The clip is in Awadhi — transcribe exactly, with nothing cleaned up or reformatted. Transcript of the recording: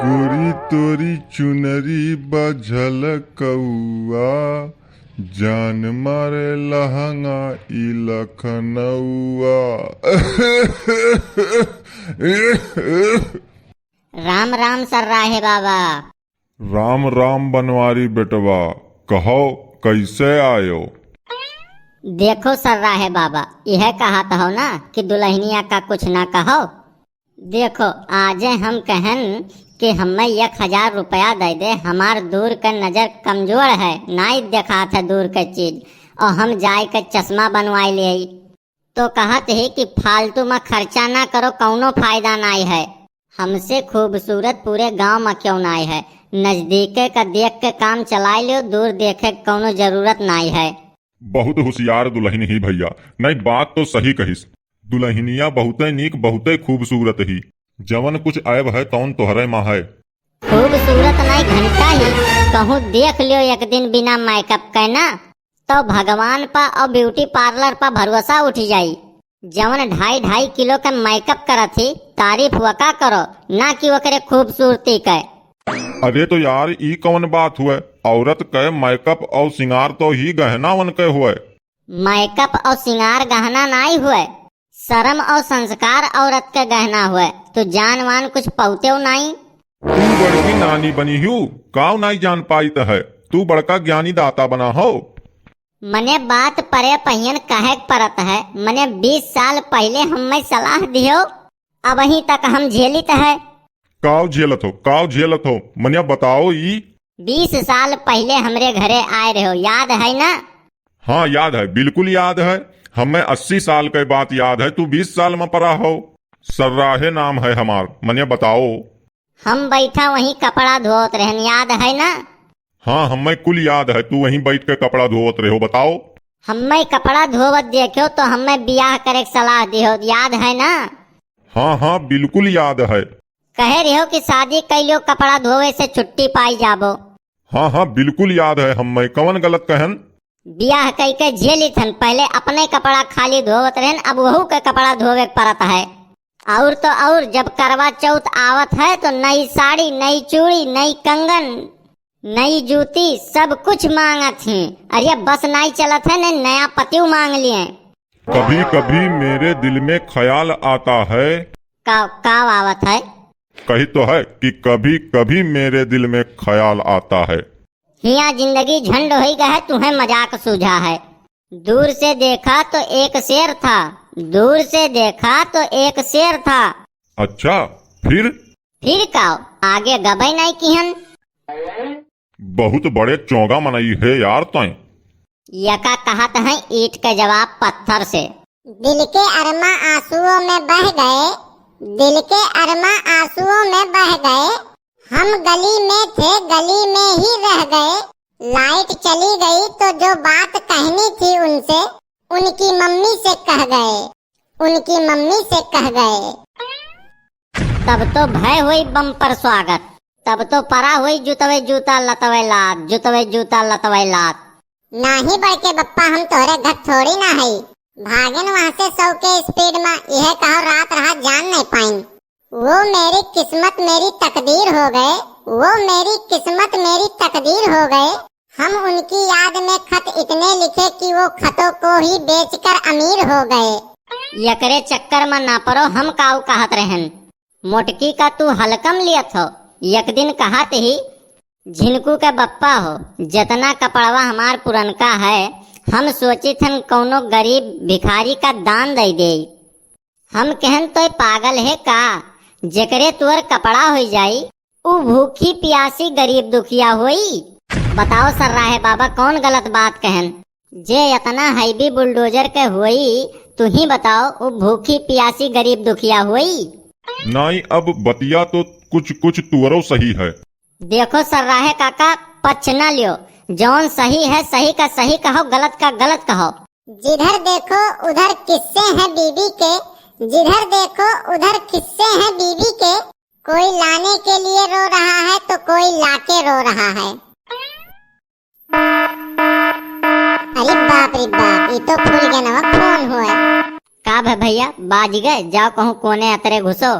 गोरी तोरी चुनरी बा झलकउआ, जान मारे लहंगा ई लखनउआ। राम राम सर्राहे बाबा। राम राम बनवारी बेटवा, कहो कैसे आयो? देखो सर्राहे बाबा, यह कहत हो ना कि दुल्हनिया का कुछ ना कहो। देखो, आजे हम कहन कि हमें एक हजार रुपया दे दे, हमार दूर के नजर कमजोर है, नाई देखात है दूर के चीज, और हम जाए के चश्मा बनवाए ले। तो कहत है कि फालतू में खर्चा ना करो, कौनो फायदा नाई है। हमसे खूबसूरत पूरे गांव में क्यों नाई है। नजदीके का देख के काम चलाए लियो, दूर देखे के कौनो जरूरत नाई है। बहुत होशियार दुल्हन ही भैया, नहीं बात तो सही कहिस। दुल्हनिया बहुते नीक, बहुते खूबसूरत ही। जवन कुछ ऐब है तौन तोहरे माँ है। खूबसूरत नाई घंटा ही, कहूँ देख लियो एक दिन बिना मेकअप के ना, तो भगवान पा और ब्यूटी पार्लर पा भरोसा उठ जाई। जवन ढाई ढाई किलो के मेकअप करत ही, तारीफ वका करो, ना कि ओकरे खूबसूरती के। अरे तो यार, ई कवन बात हुए? औरत के मेकअप और सिंगार तो ही गहना वन के हुए। मेकअप और सिंगार गहना नाई हुए, शर्म और संस्कार औरत के गहना हुए। तू जान वान कुछ पौते नाई। तू बड़की नानी बनी हूँ, काव नाई जान पाइत है? तू बड़का ज्ञानी दाता बना हो। मने बात परे पहियन कहे के परत है, मने बीस साल पहले हमें सलाह दियो, अबहीं तक हम झेलित है। काव झेलत हो, काव झेलत हो, मनिया बताओ ई। बीस साल पहले हमरे घरे आए रहो, याद है ना? हाँ, याद है, बिल्कुल याद है। हमें अस्सी साल के बात याद है, तू बीस साल में परा हो। सर्राहे नाम है हमार, मनिया बताओ। हम बैठा वहीं कपड़ा धोवत रहन, याद है ना? हाँ, हमें कुल याद है, तू वहीं बैठ के कपड़ा धोवत रहो, बताओ। हमें कपड़ा धोवत देखो तो हमें बियाह करे के सलाह दिहो, याद है ना? हाँ, हाँ, बिल्कुल याद है। कहे रहो कि शादी कैलियो कपड़ा धोवे से छुट्टी पाई जाबो। हाँ, हाँ, बिल्कुल याद है, हमें कवन गलत कहन? बियाह कई के झेलित हन, पहले अपने कपड़ा खाली धोवत रहन, अब वहू के कपड़ा धोवे के परत है। और तो और जब करवा चौथ आवत है तो नई साड़ी, नई चूड़ी, नई कंगन, नई जूती, सब कुछ मांगत हैं। अरे बस नाई चलत है, ने नया पतिव मांग लिए। कभी कभी मेरे दिल में ख्याल आता है। का, का आवत है? कही तो है कि कभी कभी मेरे दिल में ख्याल आता है। हिया जिंदगी झंड होई गए, तुम्हें मजाक सूझा है। दूर से देखा तो एक शेर था, दूर से देखा तो एक शेर था। अच्छा, फिर? फिर का, आगे गबे नहीं किहन। बहुत बड़े चौंगा मनई है यार तैं। यका कहत हैं ईंट के जवाब पत्थर से। दिल के अरमा आंसुओं में बह गए, दिल के अरमा आंसुओं में बह गए। हम गली में थे, गली में ही रह गए। लाइट चली गई तो जो बात कहनी थी उनसे, उनकी मम्मी से कह गए, उनकी मम्मी से कह गए। तब तो भय हुई बम्पर स्वागत, तब तो परा हुई जुतवे जूता लतवे लात, जुतवे जूता लतवे लात। नाही बड़के बप्पा, हम तोहरे घर थोड़ी ना हई। भागेन वहाँ से सौ के स्पीड में, यह कहो रात रहा जान नहीं पाइन। वो मेरी किस्मत मेरी तकदीर हो गए, वो मेरी किस्मत मेरी तकदीर हो गए। हम उनकी याद में खत इतने लिखे कि वो खतों को ही बेचकर अमीर हो गए। यकरे चक्कर में ना पड़ो, हम काऊ कहत रहन। मोटकी का तू हलकम लियत हो। एक दिन कहत ही, झिनकू के बप्पा हो, जतना कपड़वा हमार पुरनका है, हम सोचित हन कौनो गरीब भिखारी का दान दे देई। हम कहन तोय पागल है का, जेकरे तोर कपड़ा होई जाई, उ भूखी पियासी गरीब दुखिया होई? बताओ सर्राहे बाबा, कौन गलत बात कहन? जे इतना हैवी बुलडोजर के होई, तू ही बताओ, उ भूखी पियासी गरीब दुखिया होई? नाई, अब बतिया तो कुछ कुछ तुअरो सही है। देखो सर्राहे काका, पक्ष ना लियो, जौन सही है सही का सही कहो, गलत का गलत कहो। जिधर देखो उधर किस्से हैं बीबी के, जिधर देखो उधर किस्से हैं बीबी के। कोई लाने के लिए रो रहा है तो कोई लाके रो रहा है। अरे बाप रे बाप, ये तो फूल के नवा फोन हुआ। का भे भैया, बाज गए? जाओ कहूँ कोने अतरे घुसो।